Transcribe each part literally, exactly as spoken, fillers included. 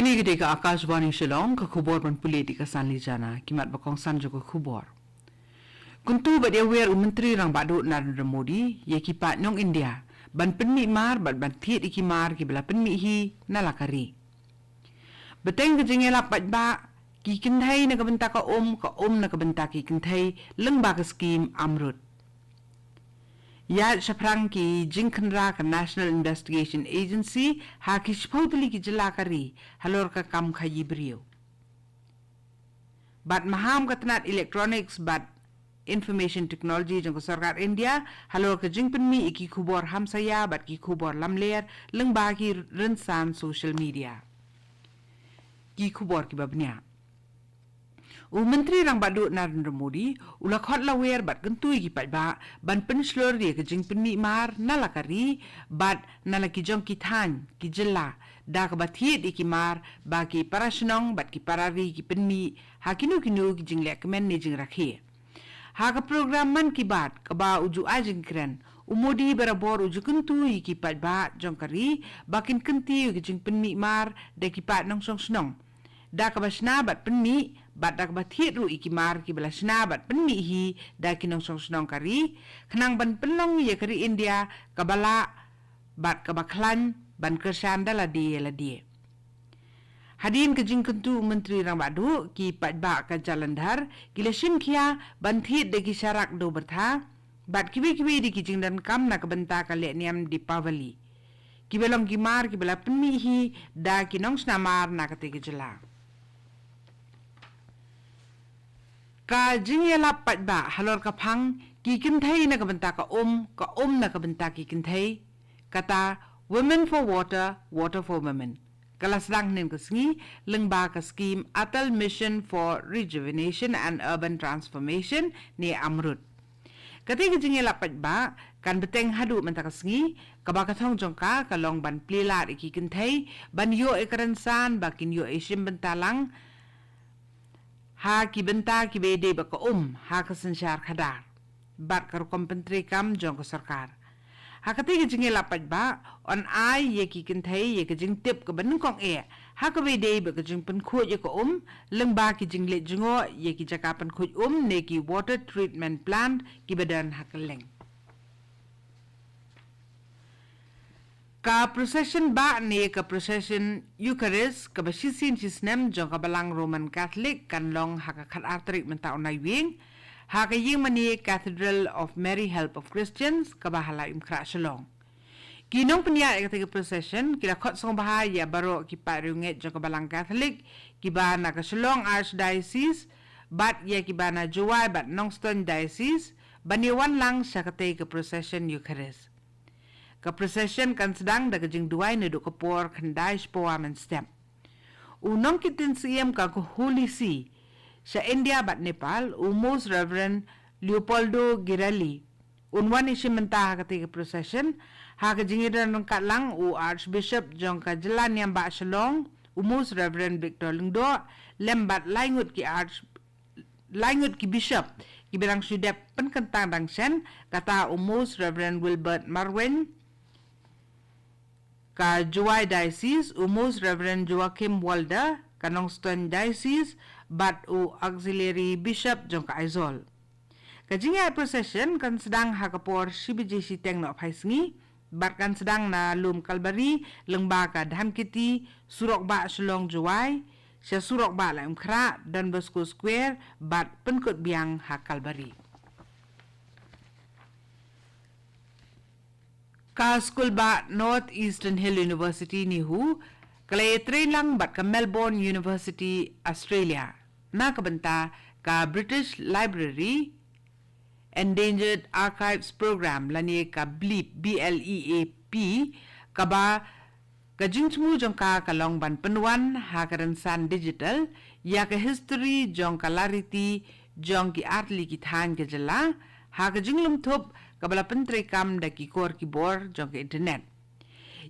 Kane ka dei ka Akashvani Shillong, ka khubor ban pule da ka Sanli Jana, ki mat ba kongsan jong ka khubor. Kyntu bad ïawer u Myntri Rangbah Duh Narendra Modi ïa ki paid nong India ban pynmih mar bad ban thied ïa ki mar kiba la pynmih hi na la ka ri. Bteng ka jingïalap paidbah, ki kynthei na ka bynta ka um, ka um na ka bynta ki kynthei, lyngba ka skhim AMRUT. Ïaid shaphrang ki jingkhynra ka National Investigation Agency ha ki shiphew tylli ki jylla ka ri halor ka kam khaïi briew. Bad maham ka tnat Electronics bad Information Technology jong ka sorkar India halor ka jingpynmih ïa ki khubor hamsaïa bad ki khubor lamler lyngba ki rynsan social media. Ki khubor kiba bniah. U Myntri Rangbah Duh Narendra Modi u la khot lawer bad kyntu ïa ki paidbah ban pynshlur ïa ka jingpynmih mar na la ka ri bad na la ki jong ki thaiñ, ki jylla, da kaba thied ïa ki mar ba ki para shnong bad ki para ri ki pynmih ha kino kino ki jingleh kmen ne jingrakhe. Ha ka program Mann Ki Baat kaba u ju ai jingkren, u Modi barabor u ju kyntu ïa ki paidbah jong ka ri ba kin kyntiew ïa ka jingpynmih mar da ki paid nongshong shnong, da kaba shna bad pynmih, bad da kaba thied ruh ïa ki mar kiba la shna bad pynmih hi da ki nongshong shnong ka ri, khnang ban pynlong ïa ka ri India kaba lah bad kaba khlaiñ ban kyrshan da lade ïa lade. Hadien ka jingkyntu u Myntri Rangbah Duh, ki paidbah ka Jalandhar ki la shim khia ban thied da ki sharak dewbyrtha bad kiwei kiwei de ki jingdonkam na ka bynta ka lehniam Deepavali, kiba long ki mar kiba la pynmih hi da ki nongshna mar na katei ka jylla. Ka jingïalap paidbah halor ka phang ki kynthei na ka bynta ka um, ka um na ka bynta ki kynthei, kata Women for Water, Water for Women, ka la sdang hynnin ka sngi lyngba ka skhim Atal Mission for Rejuvenation and Urban Transformation ne AMRUT. Katei ka jingïalap paidbah kan bteng haduh mynta ka sngi, kaba ka thong jong ka ka long ban plie lad ïa ki kynthei ban ïoh ïa ka rynsan ba kin ïoh ïashim bynta lang ha ki bynta kiba ïadei bad ka um ha ka synshar khadar bad ka rukom pyntreikam jong ka sorkar. Ha katei ka jingïalap paidbah yn ai ïa ki kynthei ïa ka jingtip kaba nyngkong eh ha kaba ïadei bad ka jingpynkhuid ïa ka um lyngba ki jingleit jngoh ïa ki jaka pynkhuid um ne ki water treatment plant kiba don ha kylleng. Ka procession bah ne ka procession Eucharist kaba shisien shisnem jong ka Balang Roman Catholic kan long ha ka khatar tarik mynta u Naiwieng ha ka ïingmane Cathedral of Mary Help of Christians kaba ha Laitumkhrah Shillong. Ki nongpynïaid ïa katei ka procession ki la khot sngewbha ïa baroh ki paid riewngeit jong ka Balang Catholic kiba na ka Shillong Archdiocese bad ïa kiba na Jowai bad Nongstoiñ Diocese ban ïawan lang sha katei ka procession Eucharist. Ka procession kan sdang da ka jingduwai naduh ka por khyndai shiphew mynstep. U nongkit syiem ka Holy See sha India bad Nepal, u Most Reverend Leopoldo Girelli, un wan ïashim bynta ha katei ka procession, ha ka jingïadon ryngkat lang u Archbishop jong ka jylla Niam Bah Shillong, u Most Reverend Victor Lyngdoh, lem bad lai ngut ki Arch lai ngut ki bishop kiba dang shu dep pynkyntang dang shen, kata u Most Reverend Wilbert Marwein ka Jowai Diocese, u Most Reverend Joachim Walder ka Nongstoiñ Diocese, bad u Auxiliary Bishop jong ka Aizawl. Ka jingïaid procession kan sdang ha ka por shi baje shiteng nohphai sngi, bad kan sdang na lum Kalbari, lyngba ka Dhamkirti, surok bah Shillong Jowai, sha surok bah Laitumkhrah, Don Bosco Square, bad pynkut biang ha Kalbari. Ka skul bah North Eastern Hill University, NEHU, ka la ïatrei lang bad ka Melbourne University, Australia, na ka bynta ka British Library Endangered Archives Program lane ka BLEAP, B L E A P, kaba ka jingthmu jong ka ka long ban pynwan ha ka rynsan digital ïa ka history jong ka lariti jong ki artylli ki thaiñ ka jylla, ha ka jinglum thup kaba la pyntreikam da ki kor ki bor jong ka internet.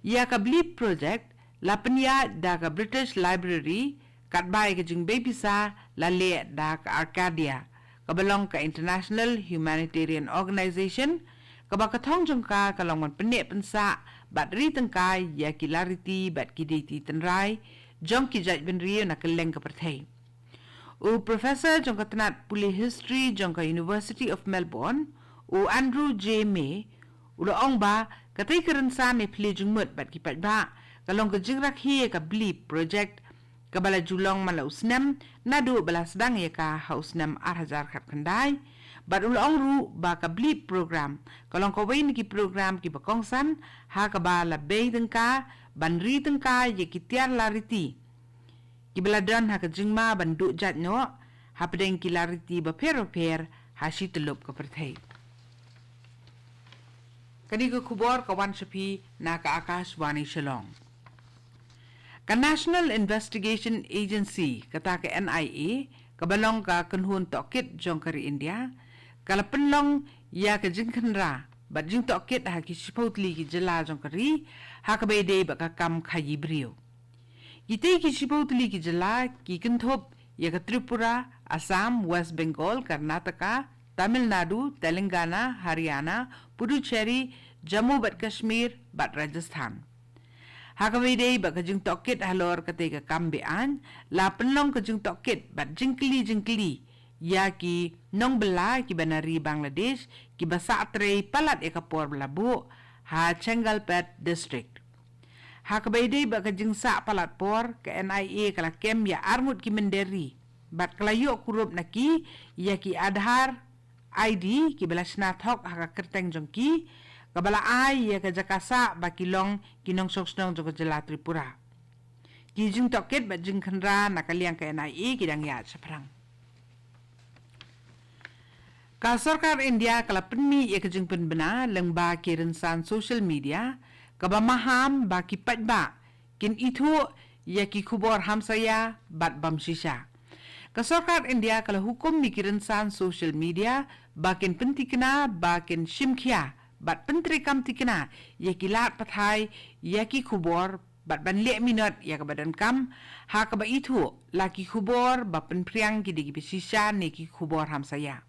Ïa ka BLEAP project la pynïaid da ka British Library katba ïa ka jingbei pisa la leh da ka Arcadia, kaba long ka International Humanitarian Organization, kaba ka thong jong ka ka long ban pynneh pynsah bad ri tyngkai ïa ki lariti bad ki deiti tynrai jong ki jaitbynriew na kylleng ka pyrthei. U Professor jong ka tnat pule History jong ka University of Melbourne, u Andrew J May, u la ong ba katei ka rynsan ne plie jingmut bad ki paidbah ka long ka jingrakhe ïa ka BLEEP project, kaba la ju long man la u snem, naduh ba la sdang ïa ka ha u snem ar hajar khatkhyndai. Bad u la ong ruh ba ka BLEEP program ka long kawei na ki program kiba kongsan, ha kaba la bei tyngka ban ri tyngka ïa ki tiar lariti kiba la don ha ka jingma ban duh jait noh hapdeng ki lariti bapher bapher ha shi tyllup ka pyrthei. Kane ka khubor ka wan sha phi na ka Akashvani Shillong. Ka National Investigation Agency, kata ka N I A, kaba long ka kynhun tohkit jong ka ri India, ka la pynlong ïa ka jingkhynra bad jingtohkit ha ki shiphew tylli ki jylla jong ka ri, ha kaba ïadei bad ka kam khaïi briew. Kitei ki shiphew tylli ki jylla ki kynthup ïa ka Tripura, Assam, West Bengal, Karnataka, Tamil Nadu, Telangana, Haryana, Puducherry, Jammu bad Kashmir bad Rajasthan. Ha kaba ïadei bad ka jingtohkit halor katei ka kam be-aiñ, la pynlong ka jingtohkit bad jingkylli jingkylli ïa ki nongbylla kiba na ri Bangladesh, kiba sah trei palat ïa ka por ba la buh ha Chengalpet District. Ha kaba ïadei bad ka jingsah palat por, ka N I A ka la kem ïa arngut ki mynder ri bad ka la ïoh kurup na ki ïa ki Aadhaar I D kiba la shna thok ha ka kyrteng jong ki, kaba la ai ïa ka jaka sah ba ki long ki nongshong shnong jong ka jylla Tripura. Ki jingtohkit bad jingkhynra na ka liang ka N I A ki dang ïaid shaphrang. Ka sorkar India ka la pynmih ïa ka jingpynbna lyngba ki rynsan social media, kaba maham ba ki paidbah kin ithuh ïa ki khubor hamsaïa bad bym shisha. Ka sorkar India ka la hukum ïa ki rynsan social media ba kin pyntikna, ba kin shimkhia bad pyntreikam tikna ïa ki lad pathai ïa ki khubor bad ban leh minot ïa kaba donkam, ha kaba ithuh la ki khubor ba pynphriang ki dei kiba shisha ne ki khubor hamsaïa.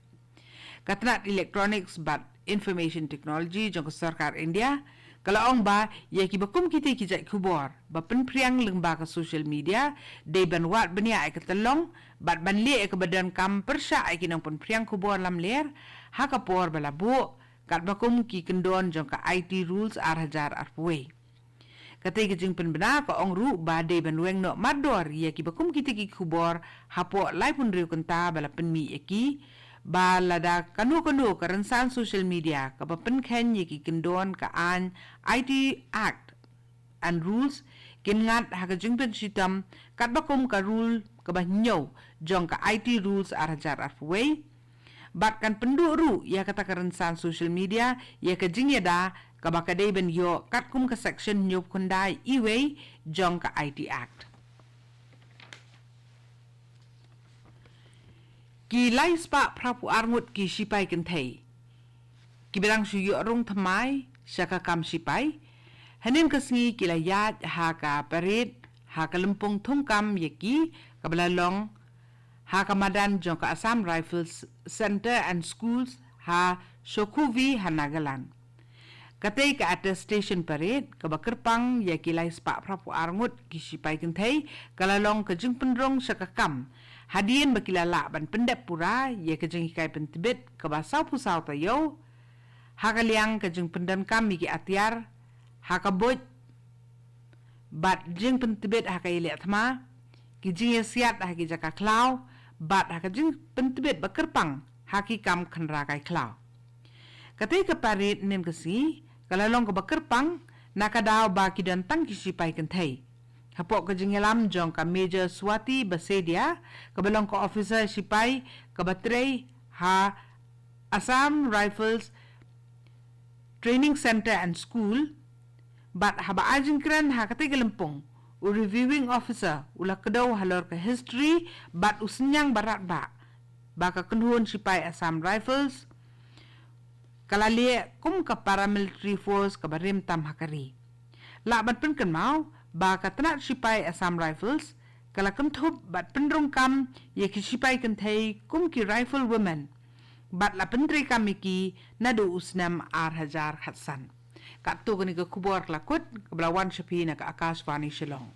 Ka tnat Electronics bad Information Technology jong ka sorkar India ka la ong ba ïa kiba kum kitei ki jait khubor ba pynphriang lyngba ka social media, dei ban wad bniah ïa ka tyllong bad ban leh ïa kaba donkam pyrshah ïa ki nongpynphriang khubor lamler ha ka por ba la buh, katba kum ki kyndon jong ka I T Rules ar hajar arphew wei. Katei ka jingpynbna ka ong ruh ba dei ban weng noh mardor ïa kiba kum kitei ki khubor hapoh laiphew hynriew kynta ba la pynmih ïa ki, ba lada kano kano ka rynsan social media kaba pynkheiñ ïa ki kyndon ka aiñ I T Act and Rules kin ngat ha ka jingpynshitom katba kum ka rule kaba hynñiew jong ka I T Rules ar hajar arphew wei. Bad kan pynduh ruh ïa kata ka rynsan social media ïa ka jingïada kaba ka dei ban ïoh katkum ka section hynñiewphew khyndai E wei jong ka I T Act. Ki laispah phraphew arngut ki shipai kynthei kiba dang shu ïoh rung thymmai sha ka kam shipai, hynnin ka sngi ki la ïaid ha ka parade ha ka lympung thungkam ïa ki kaba la long ha ka madan jong ka Assam Rifles Centre and Schools ha Shokhuvi ha Nagaland. Katei ka attestation parade kaba kyrpang ïa ki laispah phraphew arngut ki shipai kynthei ka la long ka jingpynrung sha ka kam, hadien ba ki la lah ban pyndep pura ïa ka jinghikai pyntbit kaba sawphew saw taïew ha ka liang ka jingpyndonkam ïa ki atiar ha ka buit bad jingpyntbit ha ka ïaleh thma, ki jingïasiat ha ki jaka khlaw bad ha ka jingpyntbit ba kyrpang ha ki kam khynra kai khlaw. Katei ka parade hynnin ka sngi ka la long kaba kyrpang na ka daw ba ki don tang ki shipai kynthei. Hapoh ka jingïalam jong ka Major Swati Basedia kaba long ka officer shipai kaba trei ha Assam Rifles Training Centre and School, bad haba ai jingkren ha katei ka lympung, u reviewing officer u la kdew halor ka history bad u synñiang ba radbah ba ka kynhun shipai Assam Rifles ka la leh kum ka paramilitary force kaba rim tam ha ka ri. Lah ban pynkynmaw ba ka tnat shipai Assam Rifles ka la kynthup bad pynrung kam ïa ki shipai kynthei kum ki rifle women bad la pyntreikam ïa ki naduh u snem ar hajar khatsan. Katto kane ka khubor ka la kut kaba la wan sha phi na ka Akashvani Shillong.